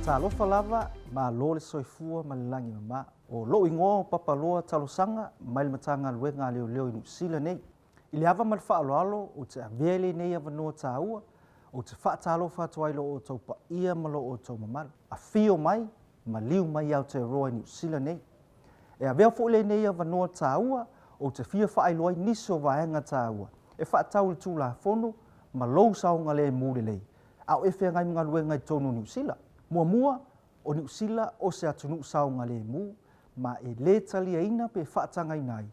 Talofa lava, malo le soifua ma le lagi e mama. O lou igoa o Papaloa Talosaga mai le Matagaluega a Leoleo i Niu Sila nei. I le ava ma le faaaloalo ou te avea lenei avanoa taua ou te faatalofa atu ai i lo outou paia ma lo outou mamalu. Afio mai, maliu mai i Aotearoa i Niu Sila nei. E avea foi lenei avanoa taua ou te fia faailoa ai nisi o vaega taua e faatatau i le Tulafono ma lou saogalemu lelei a o e feagai ma galuega i totonu o Niu Sila. Muamua, o Niu Sila o se atunuu saogalemu ma e le taliaina pe faatagaina ai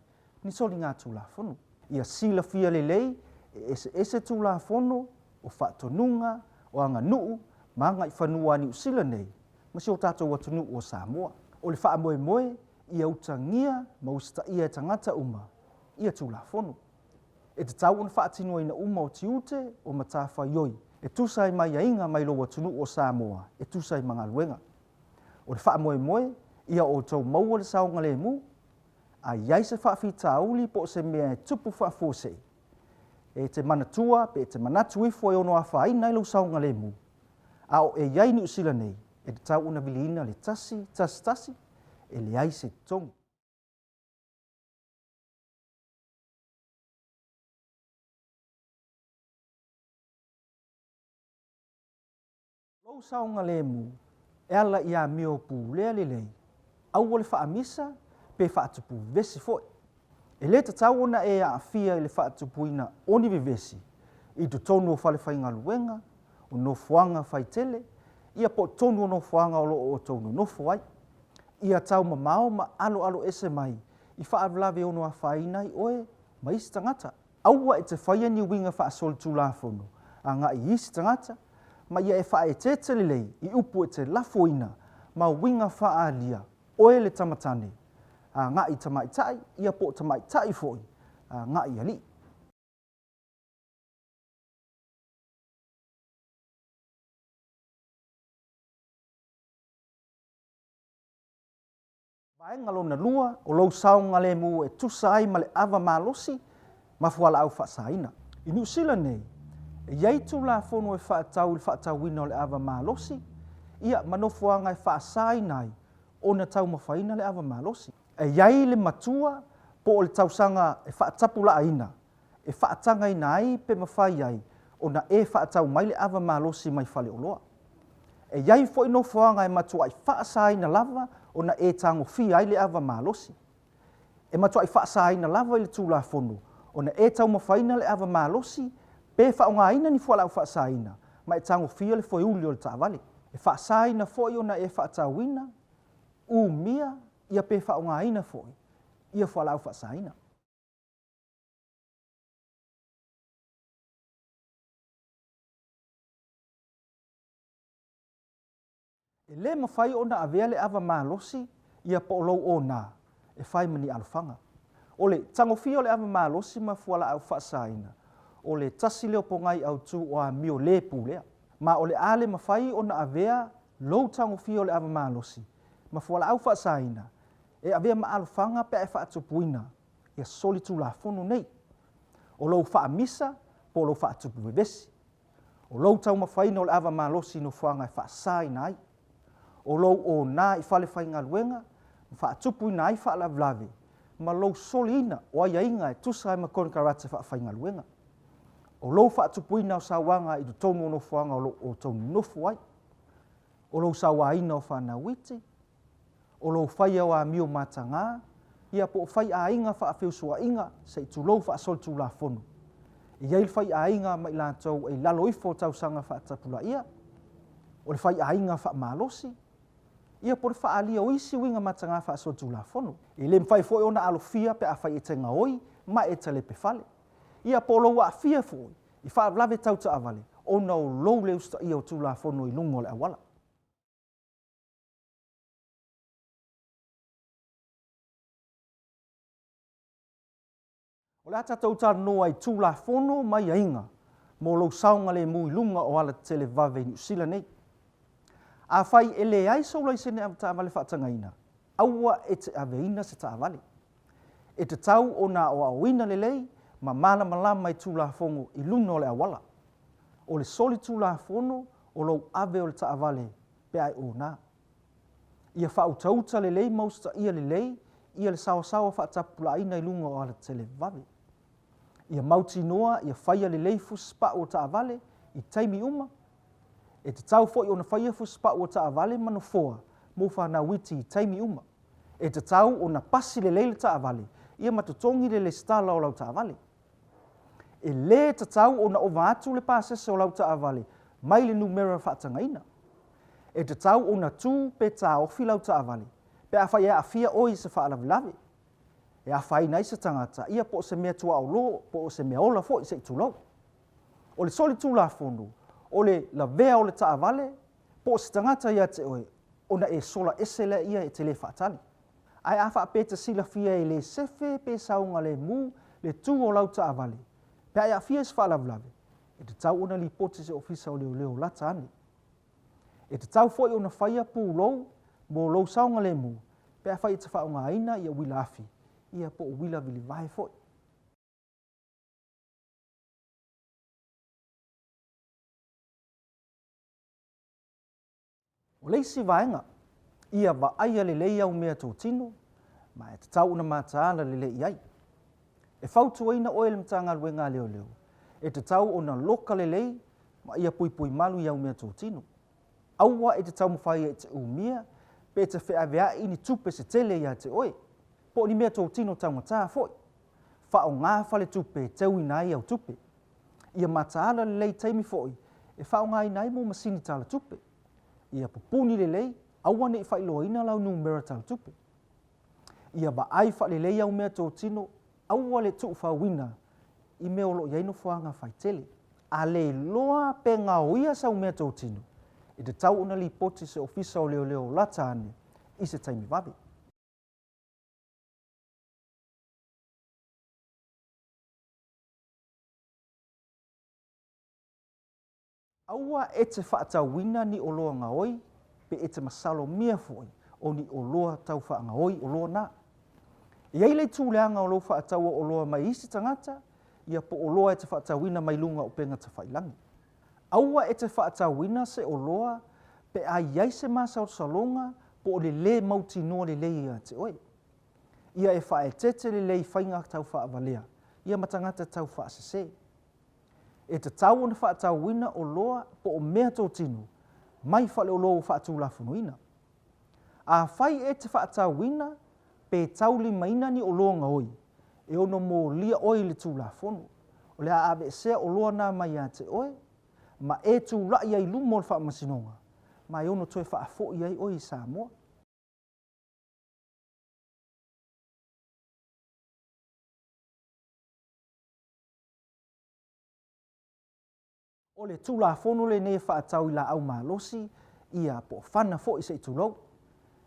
ni soligatulafono. Ia silafia lelei e eseese Tulafono o faatonuga, o aganuu ma agaifanua a Niu Sila nei ma si o tatou atunuu o Samoa. O le faamoemoe ia utagia ma usitaia e tagata uma ia Tulafono. E tatau ona faatinoina uma o tiute o matafaioi e tusa ai ma aiaiga mai lou atunuu o Samoa e tusa ai ma galuega. O le faamoemoe ia outou maua le saogalemu, a i ai se faafitauli po o se mea e tupu faafuasei, e te manatua pe e te manatu ifo e ono afaina ai lou saogalemu, a o e i ai i Niu Sila nei, e tatau ona viliina le 111, e leai se totogi. Lou saogalemu e ala i amio pulea lelei, aua le faamisa pe faatupu vevesi foi. E le tatau ona e aafia i le faatupuina o ni vevesi i totonu o falefaigaluega, o nofoaga faitele, ia po o totonu o nofoaga o lo o outou nonofo ai. Ia taumamao ma aloaloese mai i faalavelave e ono afaina ai oe ma isi tagata. Aua e te faia ni uiga faasolitulafono agai i isi tagata, ma ia e faaeteete lelei i upu e te lafoina ma uiga faaalia oe le tamatane agai i tamaitai ia po o tamaitai foi agai i alii. Vaega lona lua, o lou saogalemu e tusa ai ma le ava malosi ma fualaau faasaina. I Niu Sila nei, e i ai Tulafono e faatatau i le faatauina o le ava malosi, ia, ma nofoaga e faasaina ai ona taumafaina le ava malosi. E i ai le matua po o le tausaga e faatapulaaina e faatagaina ai pe mafai ai ona e faatau mai le ava malosi mai faleoloa. E i ai foi nofoaga e matuai faasaina lava ona e tagofia ai le ava malosi. E matuai faasaina lava i le Tulafono ona e taumafaina le ava malosi pe faaaogaina ni fualaau faasaina ma e tagofia le foeuli o le taavale. E faasaina foi ona e faatauina, umia, ia pe faaaogaina foi ia fualaau faasaina. E le mafai ona avea le ava malosi ia po o lou ona e fai ma ni alofaga. O le tagofia o le ava malosi ma fualaau faasaina, o le tasi lea o pogai autu o amio le pulea. Ma o le a le mafai ona avea lou tagofia o le ava malosi ma fualaau faasaina e avea ma alofaga pe a e faatupuina ia solitulafono nei, o lou faamisa po o lou faatupu vevesi, o lou taumafaina o le ava malosi i nofoaga e faasaina ai, o lou ona i falefaigaluega ma faatupuina ai faalavelave ma lou soliina o aiaiga e tusa ai ma konekarate faafaigaluega, o lou faatupuina o sauaga i totonu o nofoaga o lo o outou nonofo ai, o lou sauaina o fanau iti, o lou faia o amio mataga, ia po o faiaiga faafeusuaiga, se i tulou faasolitulafono. E i ai le faiaiga ma i latou e i lalo ifo o tausaga faatapulaia, o le faiaiga faamalosi, ia po o le faaalia o isi uiga mataga faasolitulafono. E le mafai foi ona alofia pe afai e te gaoi ma e talepe fale, ia po o lou aafia foi i faalavelave tau taavale ona o lou le usitaia o Tulafono i luga o le auala. O le a tatou talanoa i Tulafono ma aiaiga mo lou saogalemu i luga o alatetele vave i Niu Sila nei. Afai e leai sou laisene avetaavale faatagaina, aua e te aveina se taavale. E tatau ona aoaoina lelei ma malamalama i Tulafono i luga o le auala. O le solitulafono o lou ave o le taavale. pe a e ona. Ia faautauta lelei ma usitaia lelei ia le saoasaoa faatapulaaina i luga o alatele vave. Ia mautinoa ia faia lelei fusipau o taavale i taimi uma. E tatau foi ona faia fusipau o taavale ma nofoa mo fanau iti i taimi uma. E tatau ona pasi lelei le taavale ia ma totogi le lesitala o lau taavale. E lē tatau ona ova atu le pasese o lau taavale mai le numera faatagaina. E tatau ona tu pe taofi lau taavale pe afai e aafia oe i se faalavelave e afaina ai se tagata ia po o se mea tuaolo po o se mea ola foi se i tulou. O le solitulafono, o le lavea o le taavale po o se tagata ia te oe ona e sola ese lea e te le faatali. Ae a faapea e te silafia e le sefe pe saogalemu le tu o lau taavale pe a e aafia i se faalavelave, e tatau ona lipoti i se Ofisa o Leoleo lata ane. E tatau foi ona faia pulou mo lou saogalemu pe afai e te faaaogaina ia uila afi ia po o uila vilivae foi. O le isi vaega, ia vaaia lelei au meatotino ma e tatau ona mataala lelei i ai. E fautuaina oe e le Matagaluega a Leoleo, e tatau ona loka lelei ma ia puipuimalu i au meatotino. Aua e te taumafai e te umia pe e te feaveai ni tupe se tele ia te oe, po o ni meatotino taugata foi. Faaaoga faletupe e teuina ai au tupe. Ia mataala lelei i taimi foi e faaaogaina ai mo masini talatupe. Ia pupuni lelei, aua ne i faailoaina lau numera talatupe. Ia vaai faalelei au meatotino, aua le tuufauina i mea o lo o i ai nofoaga faitele. A le iloa pe gaoia sau meatotino, e tatau ona lipoti i se Ofisa o Leoleo lata ane i se taimi vave. Aua e te faatauina ni oloa gaoi pe e te masalomia foi o ni oloa tau faagaoi oloa na. E i ai le itu leaga o lou faataua oloa mai isi tagata ia po o oloa e te faatauina mai luga o upega tafailagi. Aua e te faatauina se oloa pe a i ai se masalosaloga po o le lē mautinoa lelei ia te oe. Ia e faaeteete lelei i faiga tau faavalea ia ma tagata tau faasese. E tatau ona faatauina oloa po o meatotino mai faleoloa ua faatulafonoina. Afai e te faatauina pe taulimaina ni oloa gaoi, e ono molia oe i le Tulafono. O le a aveesea oloa na mai ia te oe ma e tulai ai i luma o le Faamasinoga ma e ono toe faafoi ai oe i Samoa. O le Tulafono lenei e faatatau i laau malosi, ia, po o fana foi se i tulou,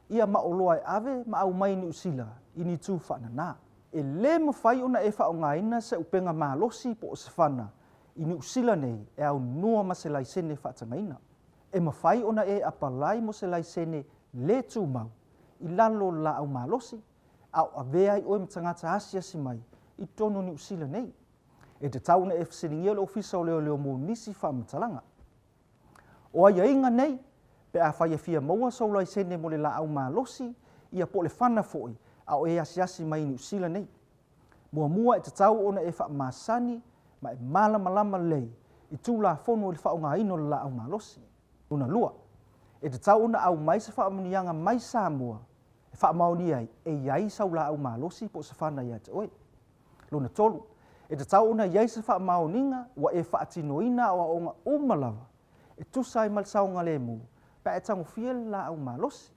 ia ma oloa e ave ma aumai i Niu Sila i ni itu faanana. E le mafai ona e faaaogaina se upega malosi po o se fana i Niu Sila nei e aunoa ma se laisene faatagaina. E mafai ona e apalai mo se laisene le tumau i lalo o le laau malosi, a o avea ai oe ma tagata asiasi mai i totonu o Niu Sila nei. E tatau ona e fesiligia le Ofisa o Leoleo mo nisi faamatalaga. O aiaiga nei, pe afai e fia maua sou laisene mo le laau malosi, ia po o le fana foi, a o e asiasi mai i Niu Sila nei. Muamua e tatau ona e faamasani ma e malamalama lelei i Tulafono i le faaaogaina o le laau malosi. Lona lua, e tatau ona aumai se faamanuiaga mai Samoa e faamaonia ai e i ai sau laau malosi po o se fana ia te oe. Lona tolu, e tatau ona i ai se faamaoniga ua e faatinoina aoaoga uma lava e tusa ai ma le saogalemu pe a e tagofia le laau malosi.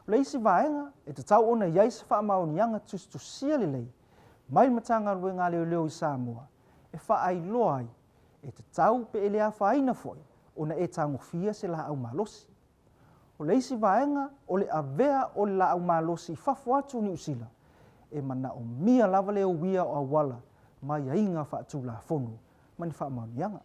O le isi vaega, e tatau ona i ai se faamaoniaga tusitusia lelei mai le Matagaluega a Leoleo i Samoa e faailoa ai e tatau pe e le afaina foi ona e tagofia se laau malosi. O le isi vaega, o le avea o le laau malosi i fafo atu o Niu Sila, e manaomia lava le uia o auala ma aiaiga faatulafono ma ni faamaoniaga.